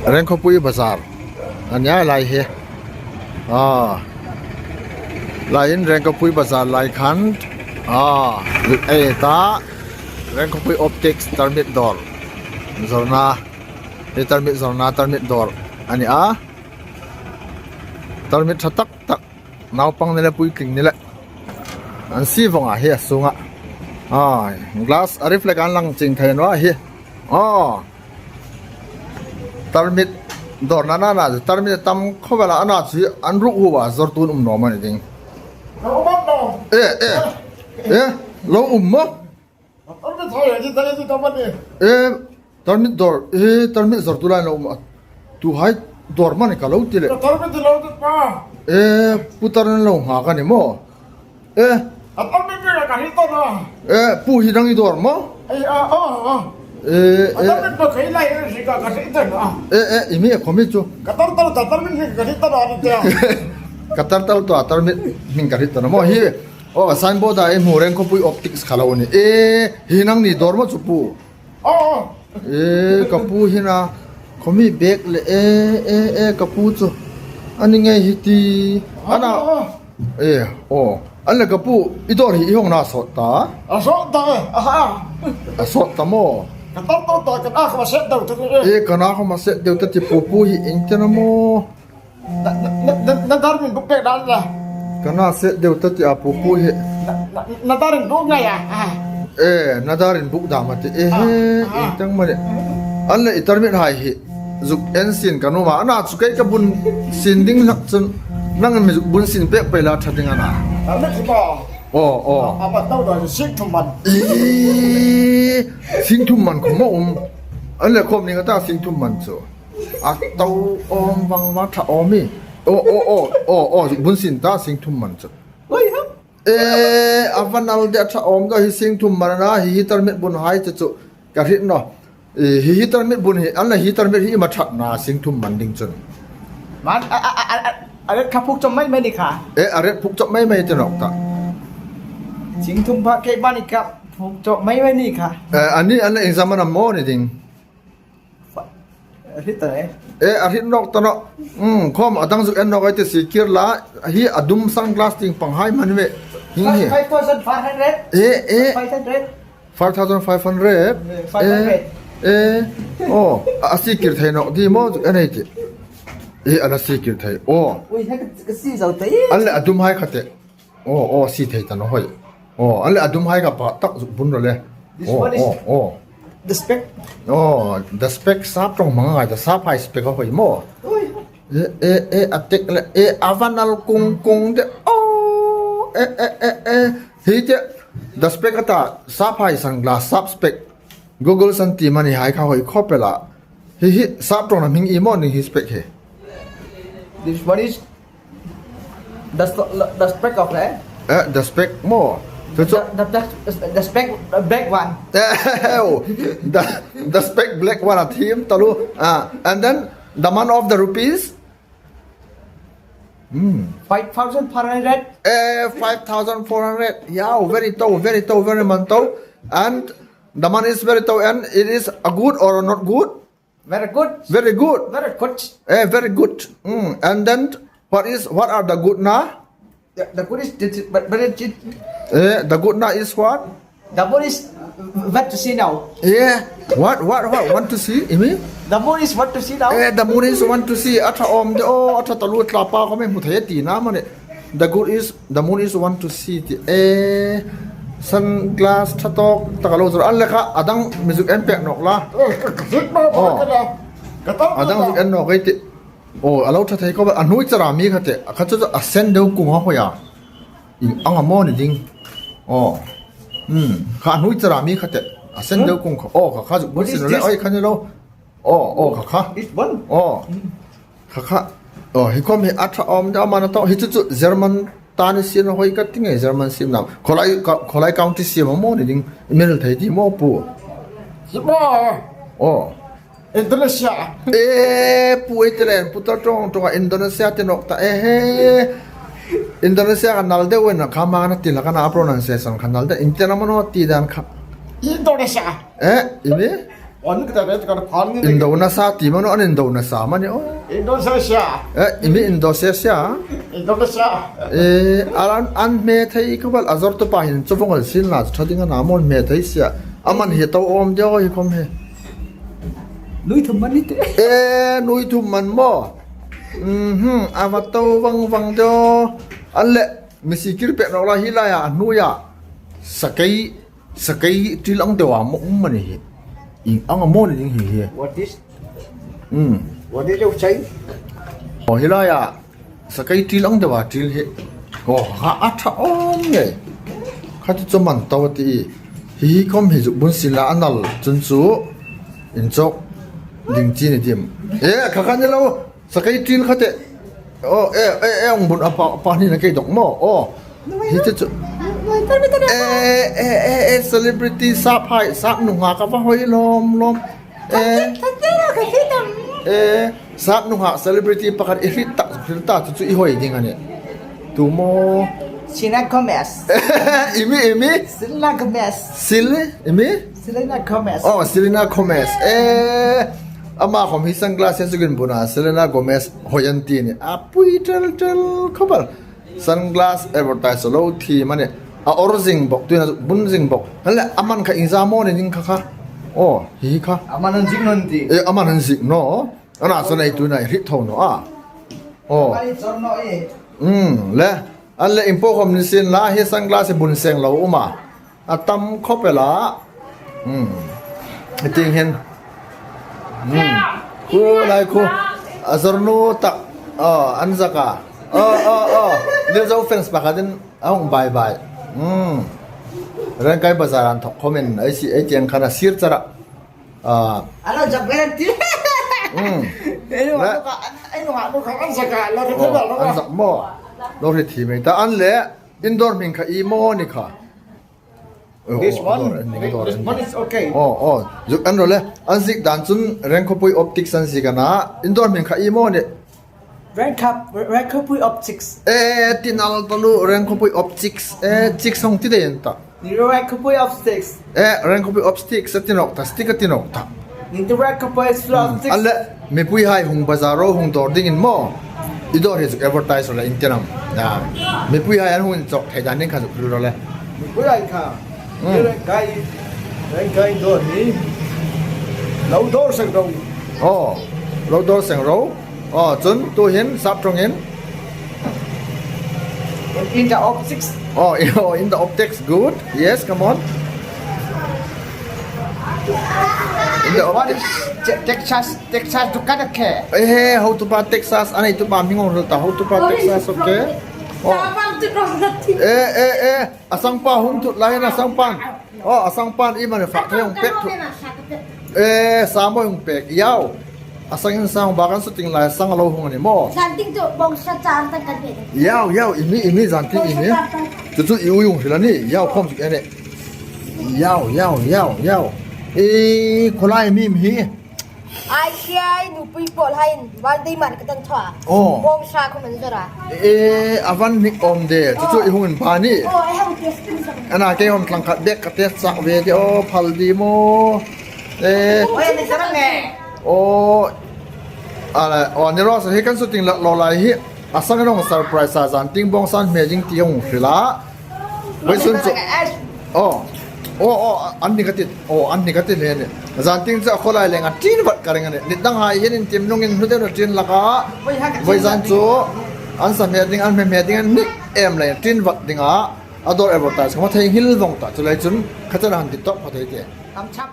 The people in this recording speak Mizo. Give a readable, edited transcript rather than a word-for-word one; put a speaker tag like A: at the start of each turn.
A: Rengkhawpui bazar a nia helai hi aw laiin Rengkhawpui bazar lai khan aw hei ta Rengkhawpui optics tarmit dawr zawrhna hei tarmit zawrhna tarmit dawr a ni a tarmit tha tak tak naupang nila puitling nila an si vawngah hi a sung a aw glass a reflect an lang ching thei nuah hi aw. Tarmit dawr na na chu tarmit a tam khawvel ah ana chu an ruk hu ah zawr tun um nuam a ni ding. E e e lo um maw? E tarmit dawr e tarmit zawr tu lai lo um a tu hai dawr man ka lo ti leh. E putar an lo nghak a ni maw? E. E pu hi dang i dawr maw? E e. E e i mi a khomi chu. Ka tar tal to a tar mi hming ka hrit ta maw hi aw signboard ah i hmu reng khawpui optics kha lo a ni. E hi nang ni dawr maw chu pu? E ka pu hina khawmi bag leh e e e ka pu chu a ni ngei hi ti ana e aw an le ka pu i dawr hi i hawng na a sawt ta
B: a sawt ta e
A: a sawt ta maw
B: ka tar tar ta kan a kha set deuh te
A: e kan a kha ma set deuh te ti pu pu hi eng te na maw
B: na dar min buk pek dan la
A: kana set deuh ta ti a pu pu hi
B: na dar in buk ngai a
A: e na dar in buk da ma ti e he eng tang ma ne an le itarmit hai hi zuk en sin kanu ma ana chu kai ka bun sin ding hlak chun nang mi zuk bun sin pek pe la tha ding ana
B: tarmit hi ba
A: o o
B: apa tau da sing thum man
A: e sing thum man khom ma um an le khom ning ta sing thum man chu A to awm vang vang tha awm i aw aw aw aw aw bun sin ta sing thum man chu e a va nal deuh tha awm deuh hi sing thum man a hi hi tarmit bun hai chu chu ka hrit no i hi hi tarmit bun hi an la hi tarmit hi ma that na sing thum man ding chun
B: man a a a a a ret kha phuk chom mai mai ni kha
A: e a ret phuk chom mai mai te nok ta
B: sing thum pha ke ba ni ka phuk chom mai mai ni kha
A: e ani an la exam an mo ni ding E a hrit nok ta no. Um khom adang zuk en nok ai te si kir la hi adum sunglass ting pang hai man ve. Hing hi.
B: 5500.
A: E e
B: 500.
A: 5500. E e oh a si kir thei nok di mo zuk en ai ti. E ala si kir thei. Oh.
B: Ui ha ka si zo te.
A: An le adum hai khate. Oh oh si thei ta no hoi. Oh an le adum hai ka pa tak zuk bun ro le.
B: This
A: Oh
B: one is
A: oh oh.
B: the spec.
A: Oh the spec sap tong mang ngai ta sap hai spec a hoi mo.
B: Ui.
A: E e e a tek le e avanal kung kung de oh e e e e hi te the spec ata sap hai sunglass sap spec Google san ti mani hai kha hoi khopela hi hi sap tong na ming i mo ni hi spec he.
B: This one is The the spec of that.
A: Eh, the spec mo.
B: The, the, the, the spec black one.
A: the the spec black one a thim talu. Ah, and then the man of the rupees.
B: 5,400.
A: Eh, 5,400. Yeah, very tall, very tall, very man tall. And the man is very tall and it is a good or not good?
B: Very good.
A: Very good.
B: Very good.
A: Eh, very good. Mm. And then what is what are the good na?
B: The, the good is but but it,
A: Eh, the good na is what?
B: the moon is what to see now.
A: Yeah. What what what want to see? Imi?
B: The moon is what to see now.
A: Eh, the moon is want to see. Atha om de oh, atha talu tla pa ko me mu thei ti na mane. The good is the moon is want to see ti eh sunglass tha tok takalo zur an lekha adang mizuk en pek nok la. Oh. Adang zuk en nok ei ti. Oh, alo tha thei ko a hnui chara mi kha te kha chu a sen deuh kung a hoya. In anga mo ni ding. Oh. Um kha hnui chara mi kha te a sen deuh kung kha oh kha kha zuk bun sin le oi kha ni lo. Oh oh kha kha.
B: This one.
A: Oh. Kha kha oh hi khom hi a tha awm deuh a man a hi chu chu German tan siam a hawi ka ti ngei German siam nam khawlai khawlai county siam a maw ni ding i thei ti maw pu oh
B: Indonesia
A: e pu ei te len pu ta tawng tawng a Indonesia te nok ta e he Indonesia ka nal deuh in kha ma na ti la ka na pronunciation kha nal deuh in te na mano ti dan kha
B: Indonesia
A: e imi. Indo nasa ti mano an indo nasa mani o. Eh imi Indonesia. Eh aran an me thei ko bal azor to pa hin chobong al sin la thading ana mon me thei sia aman hi to om deo hi kom he.
B: Nui thum man ni te.
A: Eh nui thum man mo. Mhm ava to wang wang deo. An le misi kir pe no la hi la ya nu ya sakei Sakei til ang deuh ah maw um ani hi ing ang a maw ni ding hi hi.
B: What is
A: Um.
B: What is you say?
A: Aw helai ah sakei til ang deuh ah til hi aw ha a tha awm ngei kha ti chu man to a ti i hi hi khawm hi chu bun sin la a nal chun chu in chawk ding chi ni dim e kha kha ni lo sakei til kha teh aw e e e ang bun a pa pa hnin a kei dawk maw aw hi te chu e e e e celebrity sap hai sap nungha ka va hawi lawm lawm e e sap nungha celebrity pakhat i hrit tak hrilh ta chu chu i hawi ding a ni tu maw
B: Selena Gomez
A: imi imi
B: Selena Gomez
A: Sil imi
B: Selena Gomez.
A: Oh, Selena Gomez. Eh, ama khom hi sunglass hian chukin buna Selena Gomez hoi an ti ni. A pui tel tel khawpal. Sunglass advertise lo thi mani. A or zing bok tuina bun zing bok. Hale aman kha ingza mo ni ning kha kha. Oh, hi kha.
B: Aman an zik non ti.
A: Eh, aman an zik no. Ana chon ei tuina ri tho no a. Oh.
B: Aman chon no e.
A: Le an le impo khom ni sin la hi sunglass bun seng lo uma. A tam khawp el a hetiang hian khu lai khu a zarnu tak aw an zak a aw aw aw Lilzo fans pakhat in a hung bai bai Rengkai bazar an thawk khawm in ei si ei tiang khan a sir char ah
B: Ano zak ve an ti.
A: An zak maw lo hri thi mai ta an le Indoor hming kha i maw ni kha.
B: This one, this one is okay.
A: Oh, oh, zuk an role. An zik dan chun Rengkhawpui Optics an zik ana. Indoor hming kha i maw ni.
B: Rengkhap, Rengkhawpui Optics.
A: Eh, tinal talu Rengkhawpui Optics. Eh, chicks hong ti den ta.
B: Ni Rengkhawpui Optics.
A: Eh, Rengkhawpui Optics atinok ta, stick atinok ta.
B: Ni Rengkhawpui Optics.
A: Alle mipui hai hung bazar ro hung dawr ding in maw i dawr hi zuk advertise rawh le in tianam mipui hai an hung in chawk thei dan ding kha zuk hril rawh le
B: mipui hai kha kai kai dawr hi lo dawr seng ro
A: oh lo dawr seng ro oh chun tu hin sap tong in
B: in the optics
A: oh in the optics good yes come on In the
B: What is Texas Texas dukan okay
A: Eh how to pa Texas anei tu pa mingong rul ta how to pa Texas okay Oh Eh eh eh asang pa hung thut lai na asang pan Oh asang pan i man fa thei hung pek thut Eh sa mo hung pek yau asang in sang ba kan shooting lai sang lo hung ani mo Yau yau imi imi zan ti imi chu chu i uyung hrila ni yau khom chu ene Yau yau yau yau i khawlai mim hi.
C: ICI nupui pawl hain Valdemar ka tan thwa.
A: Oh.
C: Bong sha khu man zara.
A: E avan nik om de chu chu i hung in pa ni.
C: Oh, ai hang testing sak.
A: Ana ke hom tlang khat dek ka test sak ve te o phal di mo. E.
B: Oi ni sarang nge.
A: O ala o ni ro sa hi kan shooting la lo lai hi asang rong surprise a zan ting bong san me jing ti hung hrila. Voi sun chu oh oh oh an ni ka ti oh an ni ka ti le ni zan ting chu kholai leng a tin vat ka ring ani ni dang hai hian in tim nung in hnu deuh tin laka voi zan chu an sa me ding an me me ding an nik em le tin vat dinga ador advertise ma thei hil vong ta chulai chun khachar han ti top thei te
B: Tam chap.